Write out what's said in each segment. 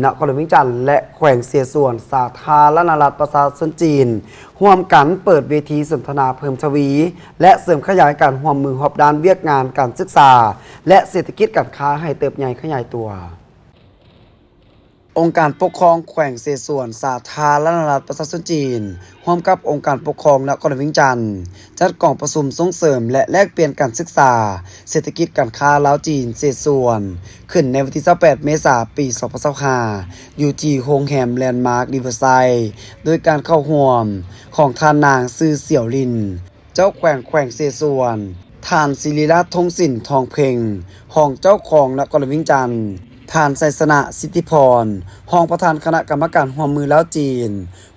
ນະຄອນຫຼວງວຽງຈັນ ແລະ ແຂວງເສສວນ ສາທາລະນະລັດປະຊາຊົນຈີນ ຮ່ວມກັນເປີດເວທີສົນທະນາເພີ່ມທະວີ ແລະ ເສີມຂະຫຍາຍການຮ່ວມມືຮອບດ້ານວຽກງານການສຶກສາ ແລະ ເສດຖະກິດການຄ້າໃຫ້ເຕີບໃຫຍ່ຂະຫຍາຍຕົວ. ອົງການປົກຄອງແຂວງເສສວນ ສາທາລະນະລັດປະຊາຊົນຈີນ ຮ່ວມກັບອົງການປົກຄອງນະຄອນຫຼວງວຽງຈັນ ຈັດກອງປະຊຸມສົ່ງເສີມ ແລະ ແລກປ່ຽນການສຶກສາ ເສດຖະກິດການຄ້າລາວຈີນເສສວນ ຂຶ້ນໃນວັນທີຊາວແປດເມສາ ປີສອງພັນຊາວຫ້າ ຢູ່ທີ່ໂຮງແຮມແລນມາກຣີເວີໄຊ ໂດຍການເຂົ້າຮ່ວມຂອງທ່ານນາງ ຊື່ ສຽວລິນ ເຈົ້າແຂວງແຂວງເສສວນ, ທ່ານ ສິລິລາດ ທົງສິນ ທອງເພັງ ຮອງເຈົ້າຄອງນະຄອນຫຼວງວຽງຈັນ, ທ່ານ ໄຊຊະນະ ສິດທິພອນ ຮອງປະທານຄະນະກຳມະການຮ່ວມມືລາວ-ຈີນ,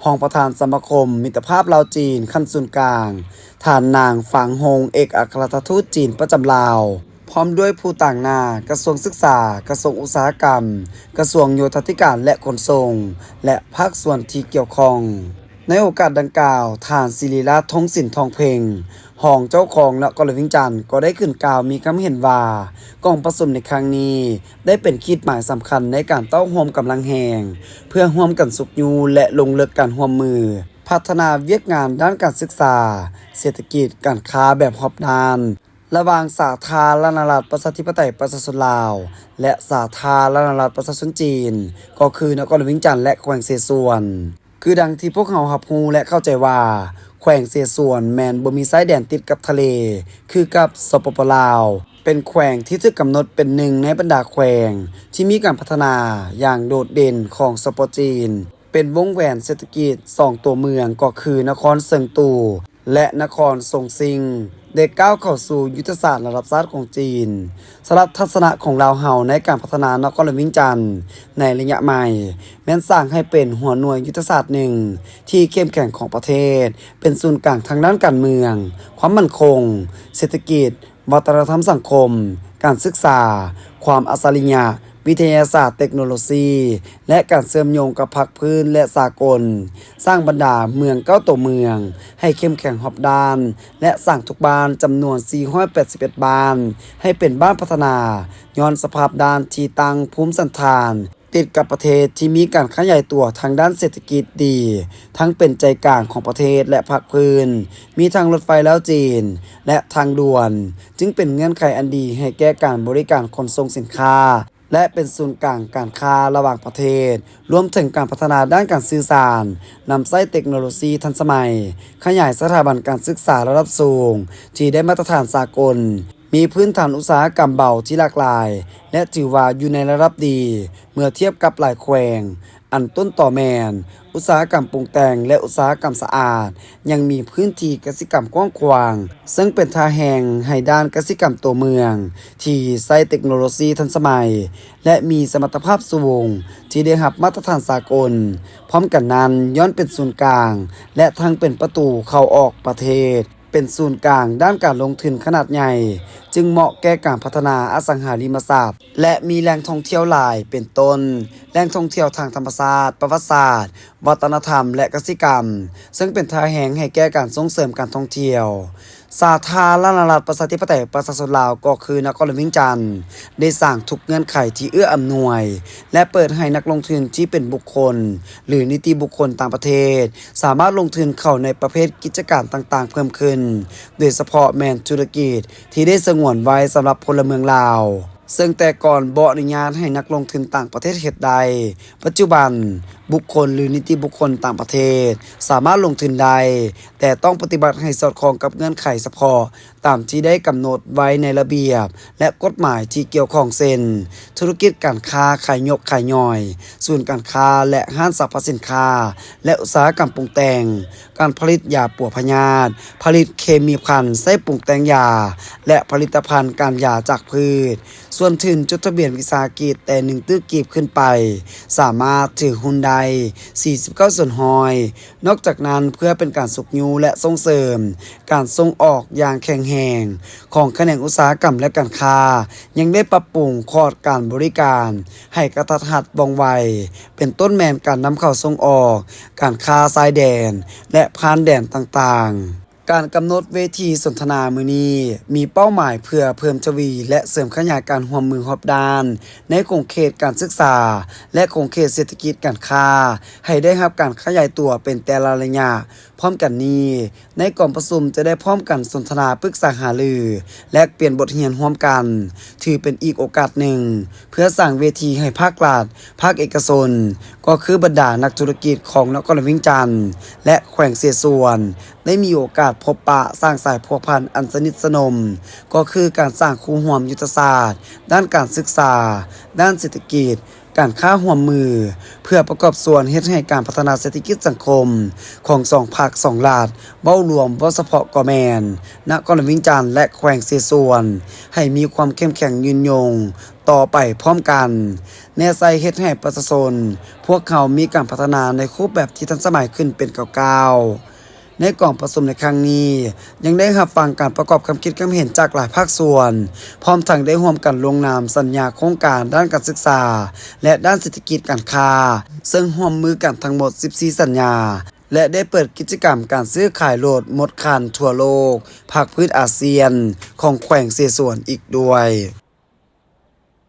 ຮອງປະທານສະມາຄົມມິດຕະພາບລາວ-ຈີນຂັ້ນສູນກາງ, ທ່ານນາງ ຟາງ ຫົງ ເອກອັກຄະລັດຖະທູດຈີນປະຈຳລາວ ພ້ອມດ້ວຍຜູ້ຕາງໜ້າກະຊວງສຶກສາ, ກະຊວງອຸດສາຫະກຳ, ກະຊວງໂຍທາທິການ ແລະ ຂົນສົ່ງ ແລະ ພາກສ່ວນທີ່ກ່ຽວຂ້ອງ. ໃນໂອກາດດັ່ງກ່າວ, ທ່ານ ສິລິລາດ ທົງສິນ ທອງເພັງ ຮອງເຈົ້າຄອງນະຄອນຫຼວງວຽງຈັນ ກໍໄດ້ຂຶ້ນກ່າວມີຄຳເຫັນວ່າ ກອງປະຊຸມໃນຄັ້ງນີ້ ໄດ້ເປັນຂີດໝາຍສຳຄັນໃນການເຕົ້າໂຮມກຳລັງແຮງ ເພື່ອຮ່ວມກັນຊຸກຍູ້ ແລະ ລົງເລິກການຮ່ວມມື ພັດທະນາວຽກງານດ້ານການສຶກສາ, ເສດຖະກິດ, ການຄ້າແບບຮອບດ້ານ ລະຫວ່າງສາທາລະນະລັດປະຊາທິປະໄຕປະຊາຊົນລາວ ແລະ ສາທາລະນະລັດປະຊາຊົນຈີນ ກໍຄືນະຄອນຫຼວງວຽງຈັນ ແລະ ແຂວງເສສວນ. ຄືດັ່ງທີ່ພວກເຮົາຮັບຮູ້ ແລະ ເຂົ້າໃຈວ່າ ແຂວງເສສວນແມ່ນບໍ່ມີຊາຍແດນຕິດກັບທະເລ ຄືກັບ ສປປ ລາວ, ເປັນແຂວງທີ່ຖືກກຳນົດເປັນໜຶ່ງໃນບັນດາແຂວງທີ່ມີການພັດທະນາຢ່າງໂດດເດັ່ນຂອງ ສປ ຈີນ. ເປັນວົງແຫວນເສດຖະກິດສອງຕົວເມືອງ ກໍຄືນະຄອນເຊີງຕູ ແລະ ນະຄອນຊົງຊິງ ໄດ້ກ້າວເຂົ້າສູ່ຍຸດທະສາດລະດັບຊາດຂອງຈີນ. ສຳລັບທັດສະນະຂອງລາວເຮົາໃນການພັດທະນານະຄອນຫຼວງວຽງຈັນໃນໄລຍະໃໝ່ ແມ່ນສ້າງໃຫ້ເປັນຫົວໜ່ວຍຍຸດທະສາດໜຶ່ງທີ່ເຂັ້ມແຂງຂອງປະເທດ, ເປັນສູນກາງທາງດ້ານການເມືອງ, ຄວາມໝັ້ນຄົງ, ເສດຖະກິດ, ວັດທະນະທຳສັງຄົມ, ການສຶກສາ, ຄວາມອັດສະລິຍະ, ວິທະຍາສາດ, ເຕັກໂນໂລຊີ ແລະ ການເຊື່ອມໂຍງກັບພາກພື້ນ ແລະ ສາກົນ, ສ້າງບັນດາເມືອງເກົ້າຕົວເມືອງໃຫ້ເຂັ້ມແຂງຮອບດ້ານ ແລະ ສ້າງທຸກບ້ານຈຳນວນສີ່ຮ້ອຍແປດສິບເອັດບ້ານໃຫ້ເປັນບ້ານພັດທະນາ ຍ້ອນສະພາບດ້ານທີ່ຕັ້ງພູມສັນຖານ ຕິດກັບປະເທດທີ່ມີການຂະຫຍາຍຕົວທາງດ້ານເສດຖະກິດດີ, ທັງເປັນໃຈກາງຂອງປະເທດ ແລະ ພາກພື້ນ, ມີທັງລົດໄຟລາວ-ຈີນ ແລະ ທາງດ່ວນ, ຈຶ່ງເປັນເງື່ອນໄຂອັນດີໃຫ້ແກ່ການບໍລິການຂົນສົ່ງສິນຄ້າ ແລະ ເປັນສູນກາງການຄ້າລະຫວ່າງປະເທດ, ລວມເຖິງການພັດທະນາດ້ານການສື່ສານ, ນຳໃຊ້ເຕັກໂນໂລຊີທັນສະໄໝ, ຂະຫຍາຍສະຖາບັນການສຶກສາລະດັບສູງທີ່ໄດ້ມາດຕະຖານສາກົນ, ມີພື້ນຖານອຸດສາຫະກຳເບົາທີ່ຫຼາກຫຼາຍ ແລະ ຖືວ່າຢູ່ໃນລະດັບດີເມື່ອທຽບກັບຫຼາຍແຂວງ, ອັນຕົ້ນຕໍແມ່ນອຸດສາຫະກຳປຸງແຕ່ງ ແລະ ອຸດສາຫະກຳສະອາດ, ຍັງມີພື້ນທີ່ກະສິກຳກວ້າງຂວາງ, ເຊິ່ງເປັນທ່າແຮງໃຫ້ດ້ານກະສິກຳຕົວເມືອງທີ່ໃຊ້ເຕັກໂນໂລຊີທັນສະໄໝ ແລະ ມີສະມັດຕະພາບສູງ ທີ່ໄດ້ຮັບມາດຕະຖານສາກົນ. ພ້ອມກັນນັ້ນ, ຍ້ອນເປັນສູນກາງ ແລະ ທັງເປັນປະຕູເຂົ້າອອກປະເທດ, ເປັນສູນກາງດ້ານການລົງທຶນຂະໜາດໃຫຍ່, ຈຶ່ງເໝາະແກ່ການພັດທະນາອະສັງຫາລິມະຊັບ ແລະ ມີແຫຼ່ງທ່ອງທ່ຽວຫຼາຍ ເປັນຕົ້ນ ແຫຼ່ງທ່ອງທ່ຽວທາງທຳມະຊາດ, ປະຫວັດສາດ, ວັດທະນະທຳ ແລະ ກະສິກຳ, ເຊິ່ງເປັນທ່າແຮງໃຫ້ແກ່ການສົ່ງເສີມການທ່ອງທ່ຽວ. ສາທາລະນະລັດປະຊາທິປະໄຕປະຊາຊົນລາວ ກໍຄືນະຄອນຫຼວງວຽງຈັນ ໄດ້ສ້າງທຸກເງື່ອນໄຂທີ່ເອື້ອອຳນວຍ ແລະ ເປີດໃຫ້ນັກລົງທຶນທີ່ເປັນບຸກຄົນ ຫຼື ນິຕິບຸກຄົນຕ່າງປະເທດ ສາມາດລົງທຶນເຂົ້າໃນປະເພດກິດຈະການຕ່າງໆເພີ່ມຂຶ້ນ, ໂດຍສະເພາະແມ່ນທຸລະກິດທີ່ໄດ້ສະຫງວນໄວ້ສຳລັບພົນລະເມືອງລາວ, ເຊິ່ງແຕ່ກ່ອນບໍ່ອະນຸຍາດໃຫ້ນັກລົງທຶນຕ່າງປະເທດເຮັດໄດ້. ປັດຈຸບັນ, ບຸກຄົນ ຫຼື ນິຕິບຸກຄົນຕ່າງປະເທດສາມາດລົງທຶນໄດ້, ແຕ່ຕ້ອງປະຕິບັດໃຫ້ສອດຄ່ອງກັບເງື່ອນໄຂສະເພາະ ຕາມທີ່ໄດ້ກຳນົດໄວ້ໃນລະບຽບ ແລະ ກົດໝາຍທີ່ກ່ຽວຂ້ອງ ເຊັ່ນ ທຸລະກິດການຄ້າຂາຍຍົກຂາຍຍ່ອຍ, ສູນການຄ້າ ແລະ ຮ້ານສັບພະສິນຄ້າ ແລະ ອຸດສາຫະກຳປຸງແຕ່ງ, ການຜະລິດຢາປົວພະຍາດ, ຜະລິດເຄມີພັນໃຊ້ປຸງແຕ່ງຢາ ແລະ ຜະລິດຕະພັນການຢາຈາກພືດ. ສ່ວນທຶນຈົດທະບຽນວິສາຫະກິດແຕ່ໜຶ່ງຕື້ກີບຂຶ້ນໄປ ສາມາດຖືຮຸ້ນໄດ້ສີ່ສິບເກົ້າສ່ວນຮ້ອຍ. ນອກຈາກນັ້ນ, ເພື່ອເປັນການຊຸກຍູ້ ແລະ ສົ່ງເສີມການສົ່ງອອກຢ່າງແຂງແຮງຂອງຂະແໜງອຸດສາຫະກຳ ແລະ ການຄ້າ, ຍັງໄດ້ປັບປຸງຂອດການບໍລິການໃຫ້ກະທັດຮັດ ວ່ອງໄວ, ເປັນຕົ້ນແມ່ນການນຳເຂົ້າສົ່ງອອກ, ການຄ້າຊາຍແດນ ແລະ ຜ່ານແດນຕ່າງໆ. ການກຳນົດເວທີສົນທະນາມື້ນີ້ ມີເປົ້າໝາຍເພື່ອເພີ່ມທະວີ ແລະ ເສີມຂະຫຍາຍການຮ່ວມມືຮອບດ້ານ ໃນຂົງເຂດການສຶກສາ ແລະ ຂົງເຂດເສດຖະກິດການຄ້າ ໃຫ້ໄດ້ຮັບການຂະຫຍາຍຕົວເປັນແຕ່ລະໄລຍະ. ພ້ອມກັນນີ້, ໃນກອງປະຊຸມຈະໄດ້ພ້ອມກັນສົນທະນາ, ປຶກສາຫາລື, ແລກປ່ຽນບົດຮຽນຮ່ວມກັນ, ຖືເປັນອີກໂອກາດໜຶ່ງ ເພື່ອສ້າງເວທີໃຫ້ພາກລັດ, ພາກເອກະຊົນ, ກໍຄືບັນດານັກທຸລະກິດຂອງນະຄອນຫຼວງວຽງຈັນ ແລະ ແຂວງເສສວນ ໄດ້ມີໂອກາດພົບປະ, ສ້າງສາຍພົວພັນອັນສະໜິດສະໜົມ, ກໍຄືການສ້າງຄູ່ຮ່ວມຍຸດທະສາດດ້ານການສຶກສາ, ດ້ານເສດຖະກິດ, ການຄ້າຮ່ວມມື ເພື່ອປະກອບສ່ວນເຮັດໃຫ້ການພັດທະນາເສດຖະກິດສັງຄົມຂອງສອງພາກສອງລັດ ເວົ້າລວມ, ເວົ້າສະເພາະກໍແມ່ນນະຄອນຫຼວງວຽງຈັນ ແລະ ແຂວງເສສວນ ໃຫ້ມີຄວາມເຂັ້ມແຂງຍືນຍົງຕໍ່ໄປພ້ອມກັນ, ແນໃສ່ເຮັດໃຫ້ປະຊາຊົນພວກເຮົາມີການພັດທະນາໃນຮູບແບບທີ່ທັນສະໄໝຂຶ້ນເປັນກ້າວໆ. ໃນກອງປະຊຸມໃນຄັ້ງນີ້ ຍັງໄດ້ຮັບຟັງການປະກອບຄຳຄິດຄຳເຫັນຈາກຫຼາຍພາກສ່ວນ, ພ້ອມທັງໄດ້ຮ່ວມກັນລົງນາມສັນຍາໂຄງການດ້ານການສຶກສາ ແລະ ດ້ານເສດຖະກິດການຄ້າ, ເຊິ່ງຮ່ວມມືກັນທັງໝົດສິບສີ່ສັນຍາ ແລະ ໄດ້ເປີດກິດຈະກຳການຊື້ຂາຍລົດໝົດຄັນທົ່ວໂລກ ພາກພື້ນອາຊຽນ ຂອງແຂວງເສສວນອີກດ້ວຍ.